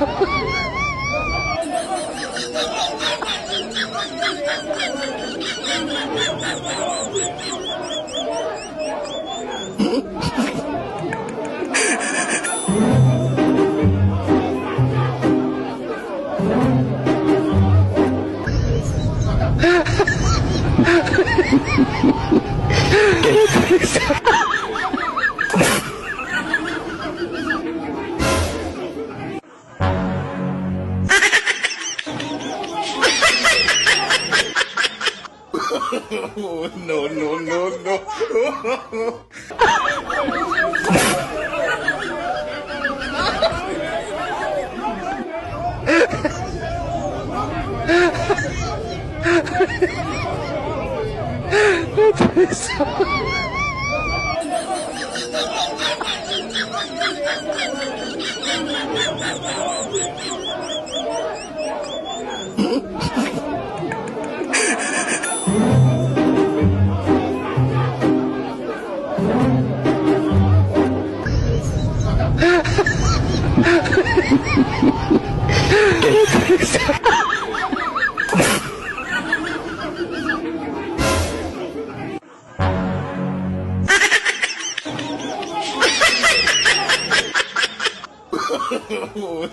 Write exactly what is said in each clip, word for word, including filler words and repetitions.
No, no, no, no.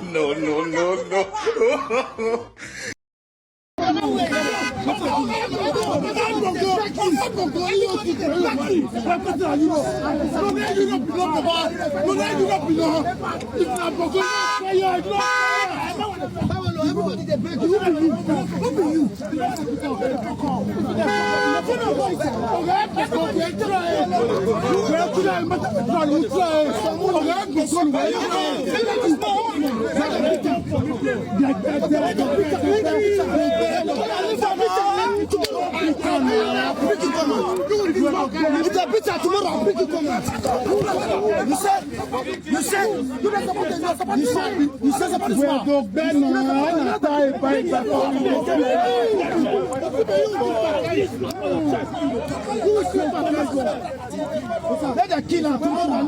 No, no, no, no. Everybody dey beg you. Who be you? Who be you? It's a picture tomorrow. I'll pick you come out. You said, you said, you said, you said, you said somebody smart. Let them kill am tomorrow.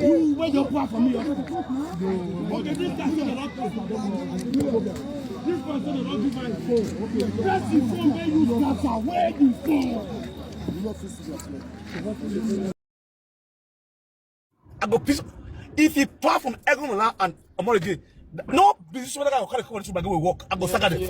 You wey just pour for me. Okay, this guy say they don pay. This guy say they don give am phone. That's the phone wey you scatter. Where the phone? I go piss. If he pour from Egon Ola and Omorege, no business wey that guy go carry come to my go work. I go sack them.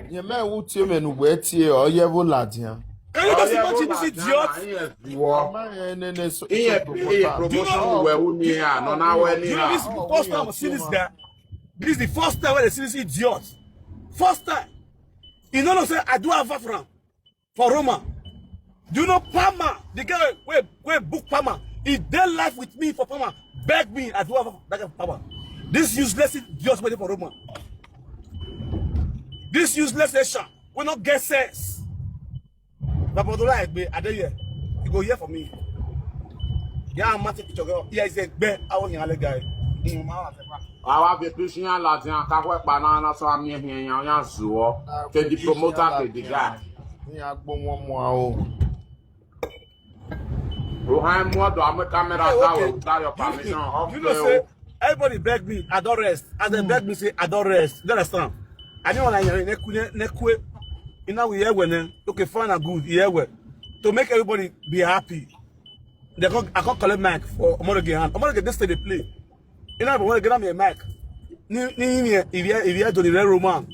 Ye me wu tie me nu we tie o ye vo ladian. Can you just imagine this idiot? Wo. Ma ye ne ne so. Iye promotion we wu ni a no na we ni a. You know this is the first time I see this guy. This is the first time I see this idiot. First time. You know, no say I do have for am for Roma. Do you know Palmer? The guy wey wey book Palmer. He dey live with me for Palmer. Beg me, I do have that guy for Palmer. This useless idiot wey dey for Roma. This useless Asian wey no get sense. Baba Odola Egbe, I dey here. You go hear for me. Yeah, I'm take picture girl. Here is Egbe. I want your guy. Mm, my wife. Awa be pushing a lot and kakwe banana so I'm here here ya zuo. Ke the promoter ke the guy. Ni agbo won mo a o. Ruhan mo do am camera that way without your permission. You know say everybody beg me, I don't rest. As they beg me say I don't rest. You understand? I didn't want to hear neku neku. You know we hear when okay, fine and good. Yeah, well. To make everybody be happy. They come, I come collect mic for Omorege hand. Omorege this day they play. You know, Omorege get me a mic. Ni ni ni if you if you do the real Roman,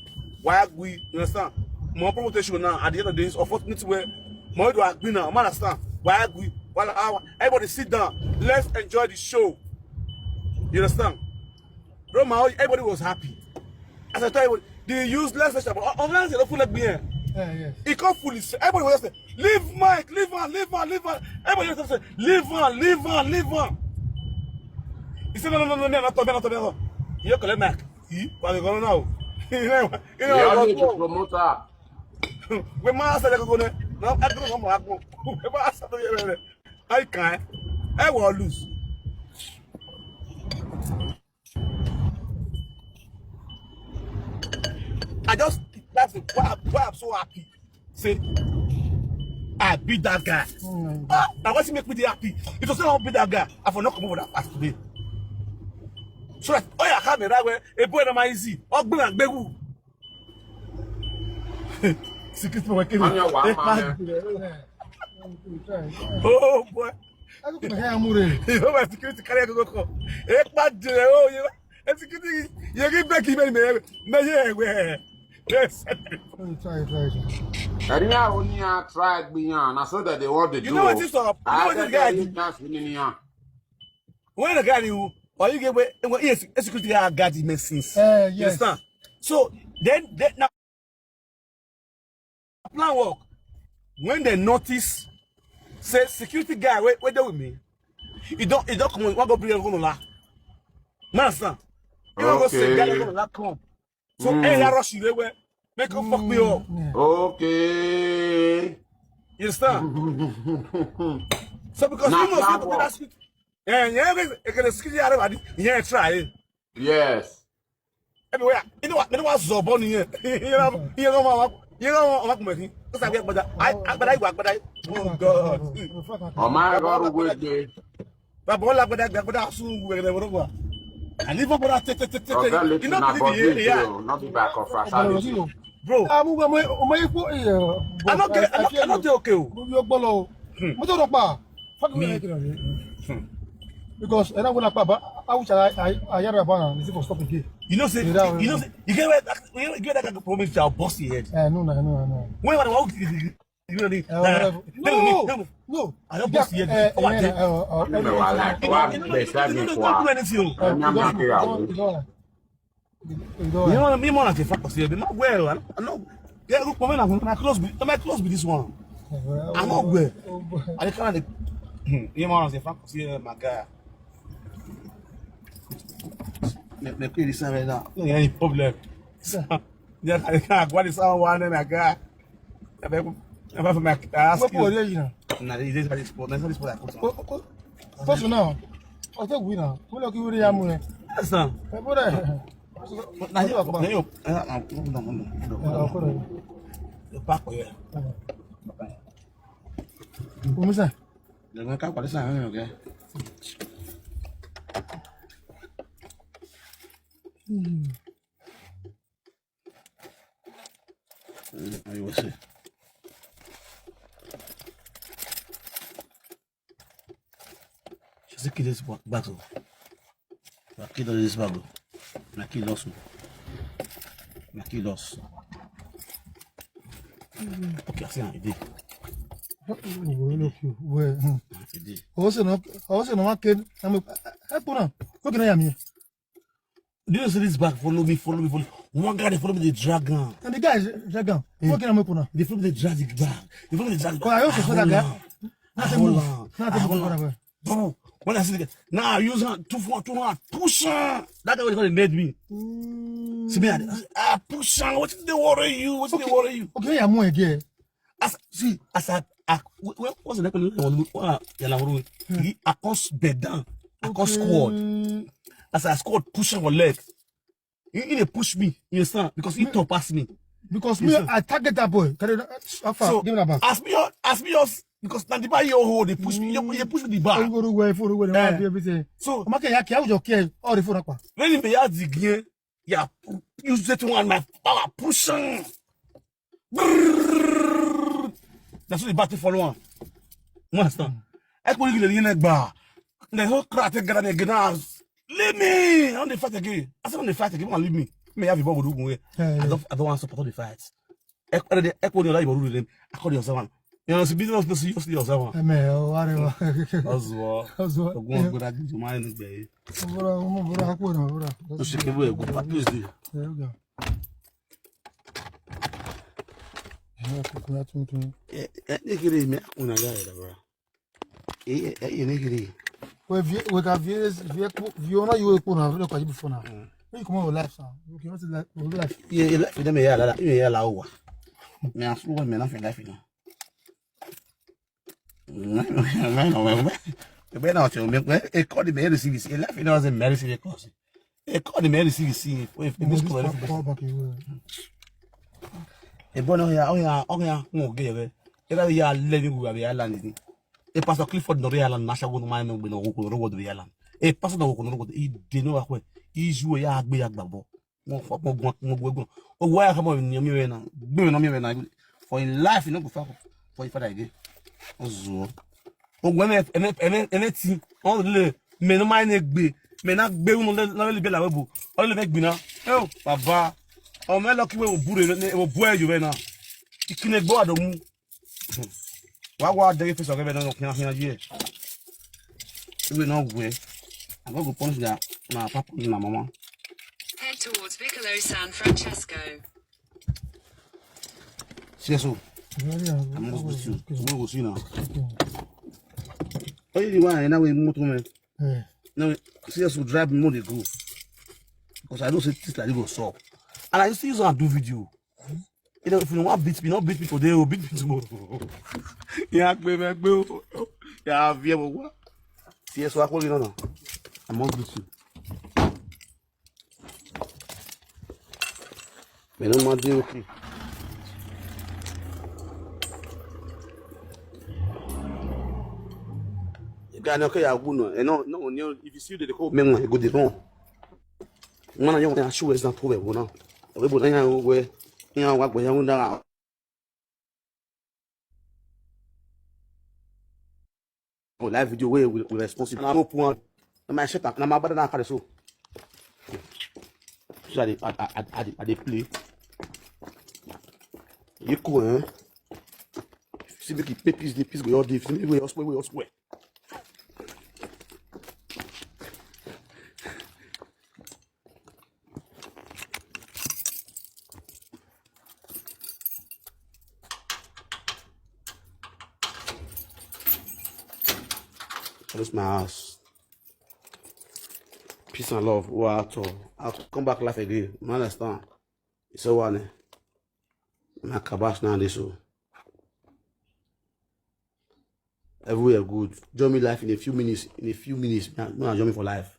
why we you understand? More promotion now at the end of the day is unfortunate way. More do I agree now. Man understand? Why we? Well, everybody sit down. Let's enjoy the show. You understand? Bro, my everybody was happy. As I tell you, the useless vegetable. Unless they don't fool like me. Eh? Yeah, yes. He can't fool his everybody was just say, leave Mike, leave on, leave on, leave on. Everybody was just say, leave on, leave on, leave on. He said, no, no, no, no, no, not to me, not to me. You collect Mike. He? What are you gonna know? You know, you know, promoter. When my ass are going to now, I don't know. When my ass are going to I can't. I will lose. I just, that's why, why I'm so happy. Say, I beat that guy. Ah, now what's make me dey happy? If you say I beat that guy, I for not come over that fast today. So that, oh yeah, come right where a boy na my easy. Oh, bring and begu. Secret for working. Anya wa ma me. Oh boy. Ako ko he amure. You know my security carry go go. E pa de o, you, e security, you give back him me, me, yeah, we. Yes. Try, try, try. Ẹni a oni a try gbiyan na so that they want to do. You know what is up? You know what this guy do? When the guy you, or you get where, when yes, security guy got the message. Eh, yes. You understand? So then, then now plan work. When they notice, say security guy, wait, wait there with me. You don't, you don't come. What go bring everyone la? Master, you don't go say guy everyone la come. So hey, that rush you where make you fuck me up. Okay. You understand? So because you know people that shit. Yeah, yeah, you can security everybody. Yeah, try. Yes. Everywhere. You know what? You know what? Zobon here. You know, you know what? You know what? What? What? What? What? What? Oh God. Oh my God, we dey. Baba, all agbada, agbada, asu, we dey work. And even for that, te, te, te, te, te, you know, not be here. Not be back of us. Bro, I'm going to, I'm going to, I'm not, I'm not okay. Mo yọ gbọ́ lọ. Mo tó dọ̀pá. Fuck me. Because ẹ náà wọ́n apá bá awùsà ayára bá náà ní sí for stop again. You know say, you know say, you get where that, you get that kind of promise to our boss head. Eh, no, no, no, no. When you want to, you know the. No, no. I don't boss head. Oh, I don't do anything. You know, me more like a fuck. See, well, I know. Yeah, look, my, my clothes be, my clothes be this one. I know where. I can't. You more like a fuck. See, my guy. Me, me quit this right now. No any problem. Yeah, I can't go this one, my guy. I beg, I beg for my, I ask you. What are you now? Nah, this is this sport. That's not this sport I put on. First now, I take winner. Who lucky who dey am? Yes, sir. My brother. Na you, na you. The back of here. Who, sir? The man can't qualify, okay? Mm, I will say. Just kill this ba-, battle. Na kill this battle. Na kill us. Na kill us. Okay, I see how it is. Well, hmm. It is. Also, no, also, no, I can, I'm a, I put on. Okay, I am here. Do you see this bag? Follow me, follow me, follow me. One guy, they follow me, they drag on. And the guy is drag on. Yeah. What can I make now? They follow me, they drag the bag. They follow me, they drag the bag. But I also saw that guy. Nothing move. Nothing move. Bro, when I see the guy, now I use hand, two for two hand, push on. That guy was gonna made me. Mm. See me, I, I push on. What did they worry you? What did they worry you? Okay, I'm more again. As, see, as I, I, wh-, wh-, what's the name of the one? Yala Wuru. Hmm. He, I can't bend down. I can't squat. Okay. As I squat, push on my leg. He, he dey push me. You understand? Because he top pass me. Because me, I target that boy. Can you, how far? So, give me that back. As me, as me, as, because na the bar you hold, they push me. You, you push me the bar. Everybody wear, everybody wear, they want to do everything. So, I'm okay, yeah, okay, I will just care. All the phone up. When he may have the gear, yeah, use that one, my power, push on. Brrrr. That's what the battle follow on. You understand? I couldn't get the leg bar. The whole crowd take grab the grenades. Leave me. I want to fight again. I said, I want to fight again. Come on, leave me. Me have a ball with Ugunwe. Yeah, yeah. I don't, I don't want to support the fight. I, I, I call the other people. I call the other one. You know, it's a business person. You see the other one. Hey, man, oh, whatever. Oswald. Oswald. Go on, go back to my next day. Bro, bro, bro, bro. Let's go. There we go. Yeah, coconut, mm, mm. Eh, eh, ne kiri me, una ga da, bro. Eh, eh, eh, ne kiri. We vie, we ka vie, vie ku, vie ona yo ku na, lo ka jibu fona. Mm. You come on life, sir. You cannot life, life. Yeah, yeah, life, dem ya la, la, yeah, la, wa. Me asu wa, me na fe life na. Ebe na ọchọ me, e call the man receive, e life na, e call the man receive, e call the man receive. If this call, call back, you will. E boy no ya, oh ya, oh ya, mo ge ye. E ga ya le mi gu ya be island ni. E Pastor Clifford no be island, na sha go no ma no gbe no go no go be island. E Pastor no go no go e de no wa kwe. Izu ya gbe ya gbabo. Mo fo mo gbon mo gbe gbon. O wa ya ka mo ni mi we na. Gbe no mi we na. For in life you no go fa for your father again. Ozuo. Ogwe me eme eme eme ti. O le me no ma ne gbe. Me na gbe unu le le be la webo. O le me gbe na. Eh o baba. O me lucky we obure we obue yo we na. Ikine gbo adomu. Wa wa de face oge be no kian kian ye. We no gwe. I go go punish that. Na papa na mama. Head towards Vicolo San Francesco. Seriously. I must go see you. I must go see you now. Oh, you want now we motor man. Now seriously drive me more dey go. Because I don't say this like you go stop. And I see you do video. You know, if you want beat me, not beat me today, oh, beat me tomorrow. Yeah, baby, baby. Yeah, I'll be able to. Seriously, I call you now. I must beat you. Me no ma dey okay. Guy no care who no. Eh, no, no, no, if you see the call, me, man, go dey run. Man, you want to show us that problem, no? We go na we ya wa gbe ya won dara. Oh, live video wey we we responsible. Na open am. Na my shirt, na my brother na carry so. So I dey I I I I dey I dey play. You cool, eh? See make you pay peace dey peace go your day. See make we your spoil we your spoil. This my house. Peace and love. Wow, at all. I'll come back life again. You understand? It's a one. My kabash now this so. Everywhere good. Join me life in a few minutes. In a few minutes, now join me for life.